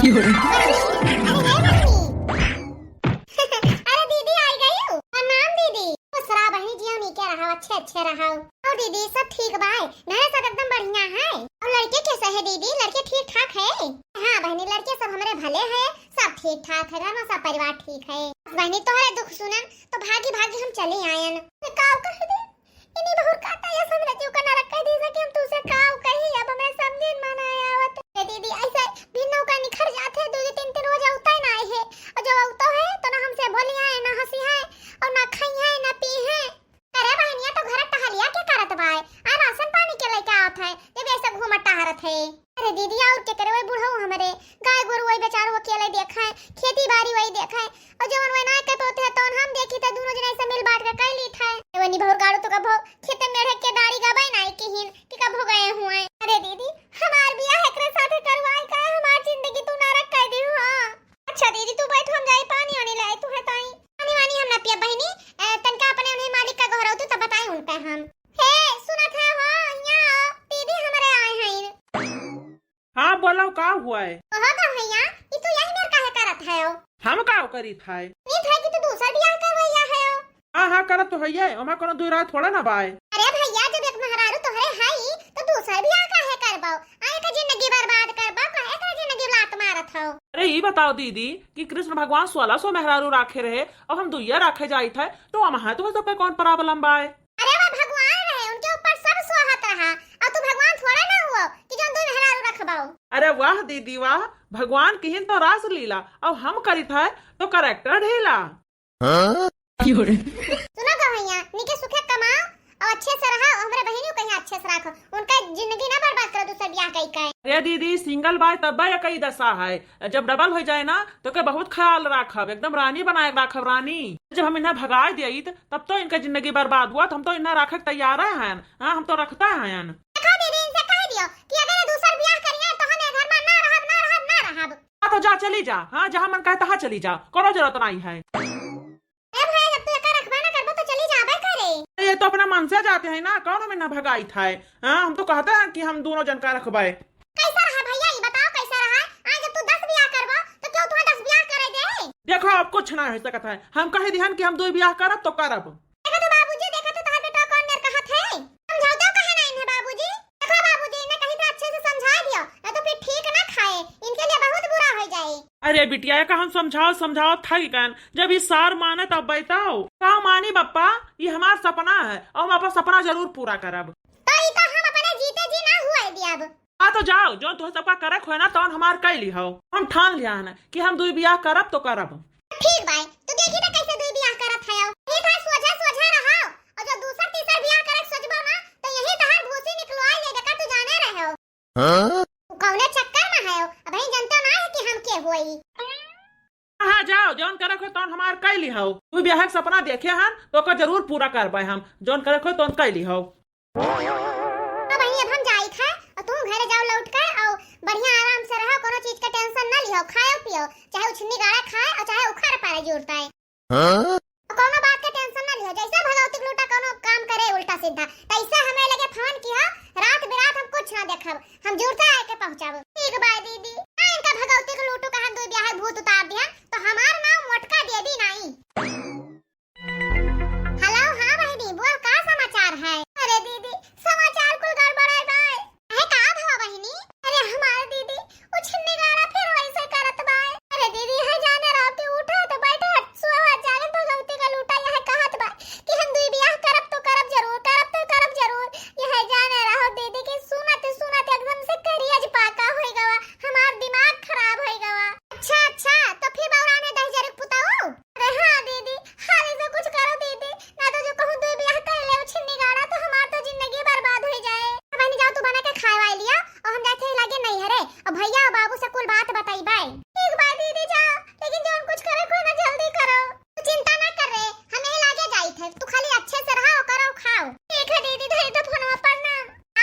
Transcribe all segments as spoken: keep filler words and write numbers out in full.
अरे, अरे, अरे, अरे दीदी, आई गई हो। प्रणाम दीदी। खुश रहा बहिनी, जियो नीके रहो, अच्छे अच्छे रहो। और दीदी, सब ठीक बाय? घर सब एकदम बढ़िया है? और लड़के कैसे है दीदी? लड़के ठीक ठाक है? हाँ बहिनी, लड़के सब हमरे भले है, सब ठीक ठाक है, घर में सब परिवार ठीक है। बहिनी, तोहरे दुख सुनन तो भागी भागी हम चले आयन। काव कह दे, इन्हीं बहुत काटा या सब रतियों का नरक कह दी सके हम तुझसे काव कही, अब हमें समझे में ना आवत। ए दीदी, ऐसे भी नौका निखर जाते हैं, दो दो तीन तीन रोज अवता ही ना आए है, और जब अवता है तो ना हमसे बोली है, ना हंसी है, और ना खाई है, ना पी है। अरे बहनिया, तो घर टहलिया के करत बाय? आ राशन पानी के लेके आवत है, जब ऐसे घूमत टहरत है। अरे दीदी, और के करे, वही बुढ़ऊ हमरे, गाय गोरू वही बेचारू अकेले देखे, खेती बाड़ी वही देखे, और जवन वही ना के तोते है, तवन हम देखी थे, दोनों जने ऐसे मिल बांट के कर ली थे। ए वनी भौर गाड़ू तो कभो खेते मेढ़े के डाड़ी गबे ना किहिन कि कभो गए हुए। अरे दीदी, हमार बियाह एकरे साथे करवाए का, हमार जिंदगी तू नरक कर दी हो। अच्छा दीदी, तू बैठ, हम जाई पानी वानी लाई तू है ताई। पानी वानी हम ना पिया बहिनी, ए, तनका अपने उन्हें मालिक का गोहराऊ तू तब बताई उनका हम। हे, सुनत है हो, यहाँ आओ, दीदी हमरे आए हैं। हाँ, बोलो, का हुआ है? कहो तो भैया, ई तू यही मेर काहे करत है हो? हम का करी था? ई था कि तू दूसर बियाह करवैया है हो। हाँ, हाँ, करत तो हइये, ओमा कोनो दुई राय थोड़ा ना बाय। अरे भैया, जब एक मेहरारू तोहरे हई, तो दूसर बियाह काहे करबो? आ एक जिंदगी बर्बाद करबो, काहे का जिंदगी लात मारत हो? अरे ई बताओ दीदी कि कृष्ण भगवान सोलह सौ मेहरारू राखे रहे, अब हम दुइया राखे जाइत है, तो ओमा है तुम्हें सबके कौन problem बाय? अरे वो भगवान रहे, उनके ऊपर सब सोहत रहा, और तू भगवान थोड़ा ना हुआ कि जो दुई मेहरारू रखबो। अरे वाह दीदी वाह, भगवान किहिन तो रासलीला, अब हम करित है तो character ढीला। हाँ? सुनो गवैया, निके सुखे कमाओ और अच्छे से रहो, हमरे बहिनी को कहीं अच्छे से रखो, उनका जिंदगी ना बर्बाद करो दूसरा ब्याह कई का। अरे दीदी, single बाय तब या कई दशा है, जब double हो जाए ना तो के बहुत ख्याल राखब, एकदम रानी बनाए राखब, रानी। जब हम इन्हें भगाए दियत तब तो इनका जिंदगी बर्बाद हुआ, तो हम तो इन्हें राखे के तैयार हैं। हाँ, हम तो रखता है। देखो दीदी, इनसे कह दियो कि अगर ये दूसर ब्याह करिए तो हम ये घर में ना रहब, ना रहब, ना रहब। हाँ, तो जा, चली जा। हाँ, जहाँ मन कहे तहाँ चली जा, कोनो जरूरत नहीं है। ए भाई, जब तू एका रखबा ना करबो तो चली जाबे करे। ये तो अपना मन से जाते हैं ना, कौन हमें ना भगाइत है? हाँ, हम तो कहते हैं कि हम दोनों जन का रखबे। कैसा रहा भैया, ये बताओ कैसा रहा? आज जब तू दस ब्याह करबो तो क्यों तुम्हें दस ब्याह करे दे? देखो, अब कुछ ना हो सकत है, हम कह दिहन कि हम दो ब्याह करब तो करब। देखा तो बाबूजी, देखा तो तोहर बेटा कौन मेर कहत है। समझावते काहे ना इन्हें बाबूजी? देखो बाबूजी, इन्हें कहीं तो अच्छे से समझा दियो, ना तो फिर ठीक ना खाए, इनके लिए बहुत बुरा हो जाए। अरे बिटिया, का हम समझाओ समझाओ थक गन, जब ई सार माने तब बताओ। का मानी बप्पा, ई हमार सपना है और हम अपन सपना जरूर पूरा करब। तो ई तो हम अपने जीते जी ना हुए दियब। हाँ तो जाओ, जौन तुहे सबका करे खोए ना तौन हमार कई लिहो। हम ठान लिया है ना कि हम दुई बियाह करब तो करब। ठीक बाय, तू देखी ना कैसे दुई बियाह करत है। ये था सोझा सोझा रहो, और जो दूसर तीसर बियाह करे सोचबो ना तो यही तहार भूसी निकलवाई ले, देखा तू जाने रहे हो। हाँ? तू कौने चक्कर में है? अब ही जनता ना है कि हम के होई। हाँ, जाओ, जौन करे खोए तौन हमार कई लिहो। तू बियाह के सपना देखे हन तो ओकर जरूर पूरा करबे हम। जौन करे खोए तौन कई लिहो। अब वहीं अब हम जाइत है और तू घरे जाओ लौट के और बढ़िया आराम से रहो, कोनो चीज का tension ना लिहो, खाओ पियो, चाहे उछन्नी गाड़ा खाए और चाहे उखाड़ पारे जुड़ता है। हाँ? और कोनो बात का tension ना लिहो, जैसे भगवती के लूटा कोनो काम करे उल्टा सीधा, तैसे हमें लगे फोन किया, रात बिरात हम कुछ ना देखब, हम जुड़ते आए के पहुँचब। ठीक बाय दीदी। ना इनका भगवती के लूटू का हम दो ब्याह भूत उतार दिया तो हमार नाम मोटका देवी नाई। हेलो, हाँ बहिनी, बोल, का समाचार है? अरे दीदी, समाचार कुल गड़बड़ है बाय। अरे का भवा बहिनी? अरे हमार दीदी, उ छिन्नी गाड़ा फिर वैसे करत बाय। अरे दीदी, है जाने रहो कि उठत बैठत सोवत जागत भगवती का लूटा यह कहत बाय कि हम दुई बियाह करब तो करब जरूर, करब तो करब जरूर। यह जाने रहो दीदी कि सुनत सुनत एकदम से करियज पाका होई गवा, हमार दिमाग खराब होई गवा। अच्छा, अच्छा, तो फिर बौरान है दहिजर के पुताऊ? अरे हाँ दीदी, हाल ऐसे कुछ करो दीदी, ना तो जो कहूँ दुई बियाह कर ले छिन्नी गाड़ा तो हमार तो जिंदगी बर्बाद हो जाए। अब बहनी जाओ, तू बना के खाए वाए लिया और हम जाते हैं लगे नहीं हरे और भैया और बाबू से कुल बात बताई बाय। ठीक बाय दीदी जाओ, लेकिन जो कुछ करे कोई ना जल्दी करो। तू चिंता ना कर रे, हम यही लागे जाई थे, तू खाली अच्छे से रहा और करो खाओ। ठीक है दीदी, धरी तो फोनवा पर ना।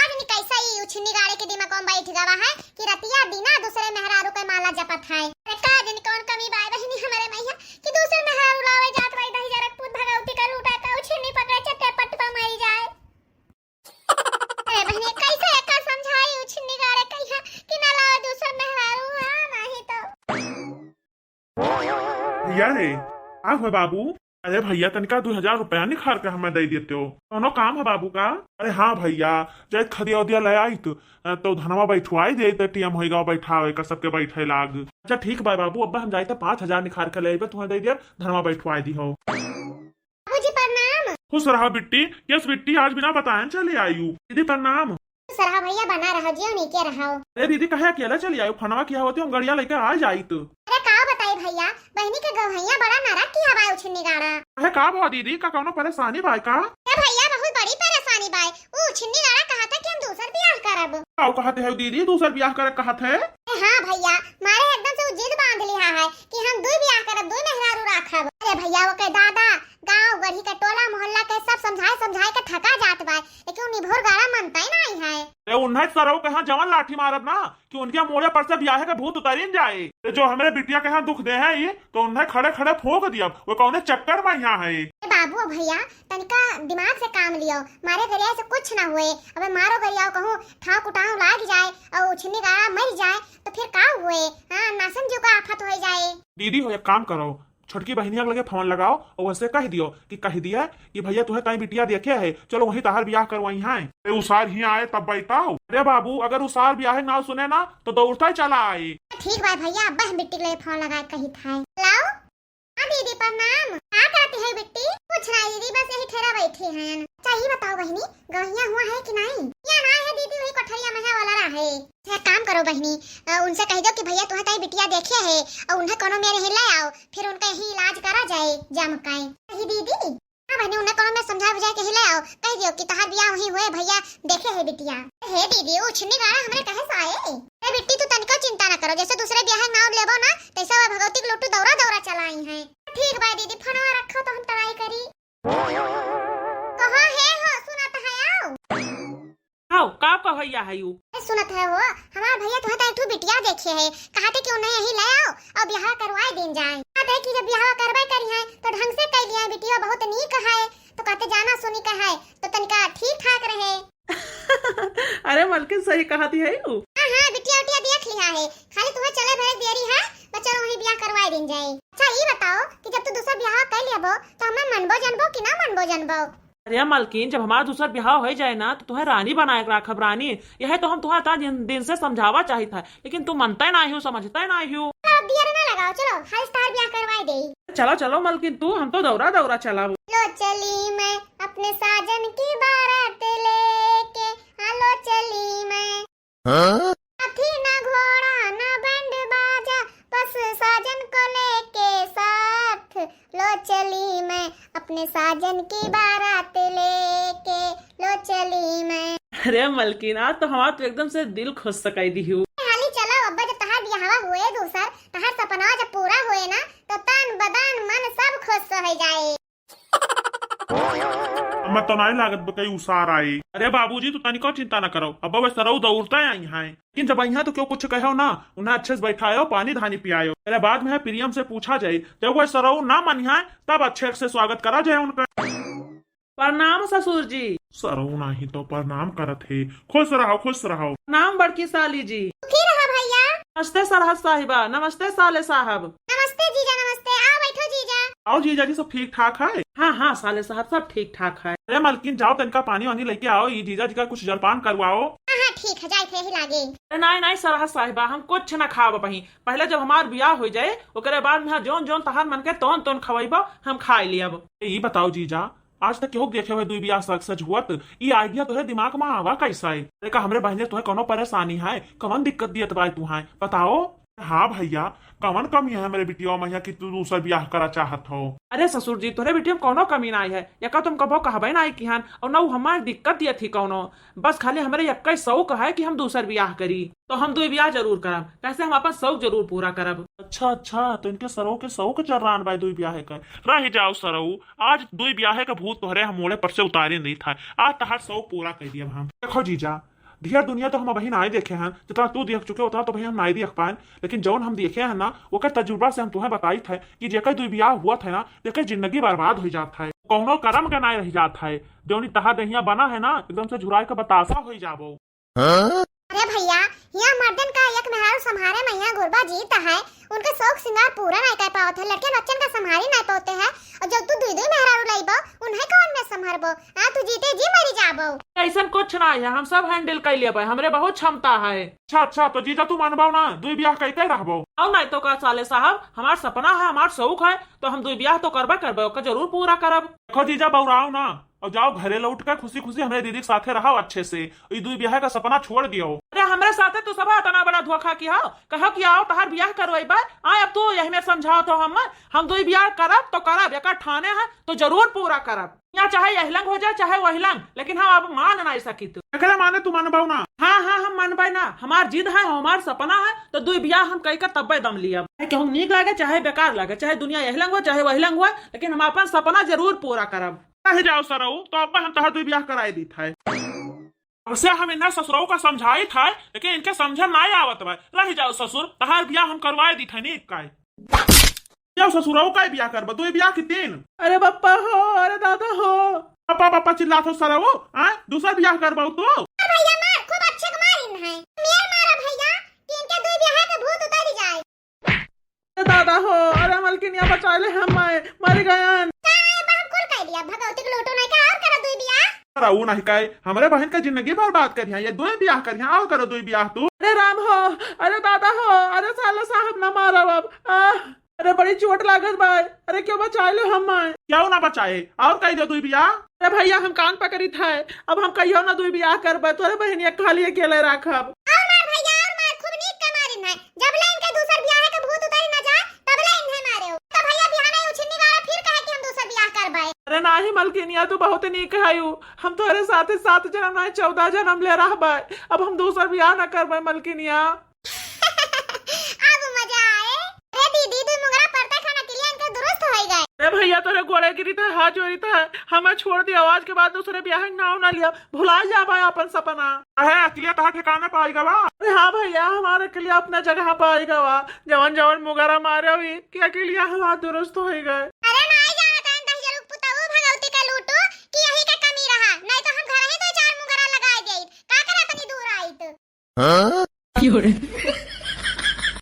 आज नी कैसा ही उछिन्नी गाड़े के दिमाग में बैठ गवा है कि रतिया दिना दूसरे मेहरारू के माला जपत है। अरे का दिन कौन कमी बाय बहनी हमारे मैया कि दूसरे मेहरारू लावे जात बाय दही जरक पूत भगवती का लूटा का उछिन्नी पकड़े चट्टे पट पर मरी जाए। अरे बहनी कैसे एका समझाई उछिन्नी गाड़े कहिया कि ना लावे दूसरे मेहरारू, हाँ नहीं तो। भैया रे, का हुआ बाबू? अरे भैया, तनिका दू हजार रुपया निखार के हमें दे देते हो, कौनो काम है बाबू का? अरे हाँ भैया, जाइत खदिया उदिया ले आइत, तो धनवा बैठवाई दे, तो टीएम होई गाँव बैठावे का, सबके बैठे लाग। अच्छा ठीक बा बाबू, अब हम जाइत पाँच हजार निखार के ले आइबे, तुम्हें दे दिया, धनवा बैठवाई दी हो। बाबूजी प्रणाम। खुश रहा बिट्टी। यस बिट्टी, आज बिना बताए चली आयु। दीदी प्रणाम। सरहा भैया बना रहो, जियो नीके रहो। अरे दीदी, कहे अकेले चली आयु? फनवा किया होती, हम गड़िया लेके आ जाइत। अरे का बताई भैया, बहिनी के गवहैया बड़ा नरक किया बाय उछिन्नी गाड़ा। अरे का भा दीदी, का कौनो परेशानी बाय का? अरे भैया, बहुत बड़ी परेशानी बाय। ऊ उछिन्नी गाड़ा कहा था कि हम दूसर बियाह करब। का कहत है दीदी, दूसर बियाह करे कहत है? अरे हाँ भैया, मारे एकदम से ऊ जिद बांध लिया है कि हम दुई बियाह करब, दुई मेहरारू राखब। अरे भैया, ओके दादा, गांव गढ़ी के टोला मोहल्ला के सब समझाए समझाए के थका जात बा, लेकिन उ निभोर गाड़ा मनता ही नहीं है। ए, उन्हें सरऊ के यहाँ जवन लाठी मारब ना कि उनके मोड़े पर से बियाहे के भूत उतरिन जाए। ए, जो हमरे बिटिया के यहाँ दुख दे है ये, तो उन्हें खड़े खड़े फूंक दियब। वो कौने चक्कर में यहाँ है? ए बाबू भैया, तनिका दिमाग से काम लियो, मारे गरिया से कुछ ना हुए। अबे मारो गरिया कहूँ ठाव कुटाव लाग जाए और उछिन्नी गाड़ा मर जाए तो फिर का हुए? हाँ, नासन जीव का आफत हो जाए। दीदी हो, एक काम करो, छोटकी बहिनिया के लगे फोन लगाओ और वैसे कह दियो कि कह दिया कि भैया तुम्हें कहीं बिटिया देखे है, चलो वहीं तहार बियाह करवाई है। ए, उसार ही आए तब बताओ। अरे बाबू, अगर उसार बियाह के नाव सुने ना तो दौड़ता ही चला आए। ठीक बा भैया, अब हम बिट्टी के लगे फोन लगा के कही था। हेलो, हाँ दीदी प्रणाम। का करती है बिट्टी? कुछ ना दीदी, बस यही ठेरा बैठी हैं। अच्छा ये बताओ बहिनी, गवहिया हुआ है कि नहीं? या ना है दीदी, वही कोठरिया में है वाला रहा है। अच्छा, एक काम करो बहिनी, अ, उनसे कह दो कि भैया तुम्हें ताई बिटिया देखे है और उन्हें कोनो मेरे ही ले आओ, फिर उनका यही इलाज करा जाए जम के। कही दीदी, हाँ बहिनी, उन्हें कोनो में समझा बुझा के ही ले आओ, कह दियो कि तहार बियाह वही हुए, भैया देखे है बिटिया। हे दीदी, ऊ छिन्नी गाड़ा हमरे कहे से आए? ए बिट्टी, तू तनिको चिंता ना करो, जैसे दूसरे बियाह के नाम लेबो ना, तैसे वह भगवती के लोटू दौरा दौरा चलाई है। ठीक बा दीदी, फोनवा रखो तो हम तड़ाई करी। कहो हे हो, सुनत है आओ। आओ, का कहैया है यू? ए, सुनत है हो, हमार भैया तुहे तो एक ठो बिटिया देखे है, कहते कि उन्हें यही ले आओ और बियाह करवाए दिन जाए। कहते कि जब बियाह करबे करी है तो ढंग से कर लिया, बिटिया बहुत नीक है, तो कहते जाना सुनी का है तो तनिका ठीक ठाक रहे। अरे मलकिन, सही कहती है यू। हाँ हाँ, बिटिया उटिया देख लिया है, खाली तुम्हें चले भरे देरी है, बच्चा वही बियाह करवाए दिन जाए। अच्छा ये बताओ कि जब तू दूसरा बियाह कर लेबो तो हमें मनबो जनबो कि ना मनबो जनबो? अरे मलकिन, जब हमार दूसर बियाह हो जाए ना, तो तुहें रानी बनाए के राखब, रानी। यह तो हम तुहें इतना दिन, दिन से समझावा चाहित है, लेकिन तू मनते ना हो, समझते ना हो। अब दियर ना लगाओ, चलो, हाल तार बियाह करवाए देई। चलो, चलो मलकिन, तू, हम तो दौरा, दौरा चलाबो। लो चली मैं अपने साजन की बारात लेके, हाँ, लो चली मैं। हाँ? हाथी ना घोड़ा ना बैंड बाजा, बस साजन को लेके साथ। लो चली मैं अपने साजन की बारात लेके, लो चली मैं। अरे मलकिन, आज तो हमार तो एकदम से दिल खुश सकाई दी हूँ। हाली चलो, अब्बा जब तहार बियाहवा हुए दूसर, तहार सपना जब पूरा हुए ना, तो तन बदन मन सब खुश हो जाए। हमें तो नहीं लागत बा कहीं उसार आई। अरे बाबूजी, तू तनिको चिंता ना करो, अब वे सरऊ दौड़ते आई हैं, लेकिन जब आई हैं तो क्यों कुछ कहो ना, उन्हें अच्छे से बैठायो, पानी धानी पियायो। अरे बाद में प्रियम से पूछा जाए, जब वह सरऊ ना मनी है तब अच्छे से स्वागत करा जाए उनका। प्रणाम ससुर जी। सरऊ नाही तो प्रणाम करत है। खुश रहो, खुश रहो। प्रणाम बड़की साली जी। सुखी रहा भैया। नमस्ते सरहद साहिबा, नमस्ते साले साहब। नमस्ते जीजा, नमस्ते। आओ बैठो जीजा। आओ जीजा जी, सब ठीक ठाक है? हाँ हाँ साले साहब, सब ठीक ठाक है। अरे मलकिन, जाओ तनिका पानी वानी लेके आओ, ये जीजा जी का कुछ जलपान करवाओ। हाँ हाँ ठीक है, जाए थे ही लागे। अरे नाई नाई सरहद साहिबा, हम कुछ ना खाब पही। पहले जब हमार बियाह हो जाए, ओकरे बाद में जौन जौन तहार मन के तौन तौन खवाइबा, हम खाए लियब। ए, ई बताओ जीजा, आज तक केहू के देखे हुए दुई बियाह सज सज हुअत, ई idea तोहरे दिमाग में आवा कैसा है? देखा, हमरे बहने तोहे कोनो परेशानी है, कवन दिक्कत दियत बाय तू है, बताओ। हाँ भैया, कवन कमी है हमरे बिटिया में यहाँ कि तू दूसर बियाह करा चाहत हो? अरे ससुर जी, तोहरे बिटिया में कोनो कमी ना है, यका तुम कबो कहबे ना किहन, और ना उ हमार दिक्कत दियत ही कोनो। बस खाली हमरे यक्का शौक है कि हम दूसर बियाह करी, तो हम दुई बियाह जरूर करब, कैसे हम अपन शौक जरूर पूरा करब। अच्छा अच्छा, तो इनके सरऊ के शौक जर्रान बाय दुई बियाह कर। रह जाओ सरऊ, आज दुई बियाहे के भूत तोहरे हम मोड़े पर से उतारे नहीं था। आज तहार शौक पूरा कर दिया हम। देखो जीजा, ढेर दुनिया तो हम अबही नाई देखे हैं, जितना तू देख चुके उतना तो भाई हम नाई देख पाए, लेकिन जौन हम देखे हैं ना, ओकर तजुर्बा से हम तुम्हें बताइत है कि जेकर दुई बियाह हुआ था ना, तेकर जिंदगी बर्बाद हो जात है, कौनो करम के नाई रह जात है। जौनी तहार दहिया बना है ना, एकदम से झुराए के बतासा हो जाबो। अरे ए भैया, हियाँ मर्दन का एक मेहरारू सम्हारे में हियाँ गुरबा जीत है, उनके शौक सिंगार पूरा नाहीं कर पावत है, लड़कियन बच्चन का सम्हारी नाहीं पावते है, और जब तू दुई दुई मेहरारू लइबो, उन्हें कौन में सम्हरबो? आ, तू जीते जी मरी जाबो। ऐसन कुछ ना है, हम सब handle कर लेबे, हमरे बहुत क्षमता है। अच्छा, अच्छा, तो जीजा तू मानबो ना, दुई बियाह कइके रहबो? और नहीं तो का साले साहब, हमार सपना है, हमार शौक है, तो हम दुई बियाह तो करबे करबे, ओका जरूर पूरा करब। देखो जीजा, बौराओ ना, और जाओ घरे लौट के खुशी खुशी हमरे दीदी के साथे रहो अच्छे से। ई दुई बियाह का सपना छोड़ दियो। अरे हमरे साथे तू सब इतना बड़ा धोखा किहा, कहो कि आओ तहार बियाह करवाइबे, आए अब तू यही में समझाओ तो हम, हम दुई बियाह करब तो करब, एकर ठाने है तो जरूर पूरा करब। या चाहे यही लंग हो जाए चाहे वही लंग, लेकिन हम अब मान नहीं सकित। एकरे माने तू मानबो ना? हाँ हाँ हम मानबे ना, हमार जिद है, हमार सपना है, तो दुई बियाह हम कइके तब्बे दम लियब। चाहे केहू नीक लागे चाहे बेकार लागे, चाहे दुनिया यही लंग हो चाहे वही लंग हो, लेकिन हम अपन सपना जरूर पूरा करब। रह जाओ सरऊ, तो अब हम तहार दुई बियाह कराए दीत है। अब से हम इन्हें ससुरऊ का समझाइत है, लेकिन इनके समझ नाहीं आवत बा। रह जाओ ससुर, तहार बियाह हम करवाए दीत है नीक काहे। जाओ ससुरऊ का बियाह करबा, दुई बियाह की तीन। अरे बप्पा हो, अरे दादा हो। पापा पापा चिल्लात हो सरऊ, आय दूसर बियाह करबो तू? भैया मार, खूब अच्छे के मार इन है। मेर मारा भैया, कि इनके दुई बियाह के भूत उतर जाए। अरे दादा हो, अरे मलकिनिया बचा ले हम, मर गयन। का है, बाप कुल कह दिया, भगवती के लोटो नहीं का और करा दुई बियाह। अरे ऊ नहीं काहे, हमरे बहन का जिंदगी बर्बाद करिया, ये दुई बियाह करिया, और करो दुई बियाह तू। अरे राम हो, अरे दादा हो, अरे साला साहब ना मारो अब। आह, अरे बड़ी चोट लागत बा, अरे क्यों बचा लो हम? क्यों ना बचाए, और कह दो दुई बियाह। अरे भैया हम कान पकड़ित है, अब हम कहियो ना दुई बियाह करबे, तोरे बहनिया खाली अकेले राखब। और मार भैया, और मार, खूब नीक के मारिन है। जब ले इनके दूसर बियाह के भूत उतरी ना जाए, तब ले इन्हें मारे हो। तो भैया बिहाने उछिन्नी गाड़ा फिर कहे कि हम दूसर बियाह करबे। अरे नाही मलकिनिया, तू बहुत नीक है यू। हम तोरे साथे सात जन्म नाही चौदह जन्म ले रहबे। अब हम दूसर बियाह ना करबे मलकिनिया। अब मजा आए। अरे दीदी, दुई मुंगरा परते खाना के लिए इनके दुरुस्त होई गए। अरे भैया, तोरे गोड़े गिरी था, हाथ जोड़ी था, हमें छोड़ दिया। आज के बाद दूसरे बियाह के नाव ना लिया, भुला जाबा अपन सपना। अहे अकलिया तहा ठिकाने पाई गवा। अरे हाँ भैया, हमारे अकलिया अपना जगह पाई गवा। जवन जवन मुंगरा मारे हुई कि अकलिया हमार दुरुस्त होई गए। अरे नाही जानत हन दहिजरू पुतऊ भगवती का लूटू कि यही का कमी रहा, नहीं तो हम घर ही दो चार मुंगरा लगाए देइत। का करे इतनी दूर आइत? हाँ?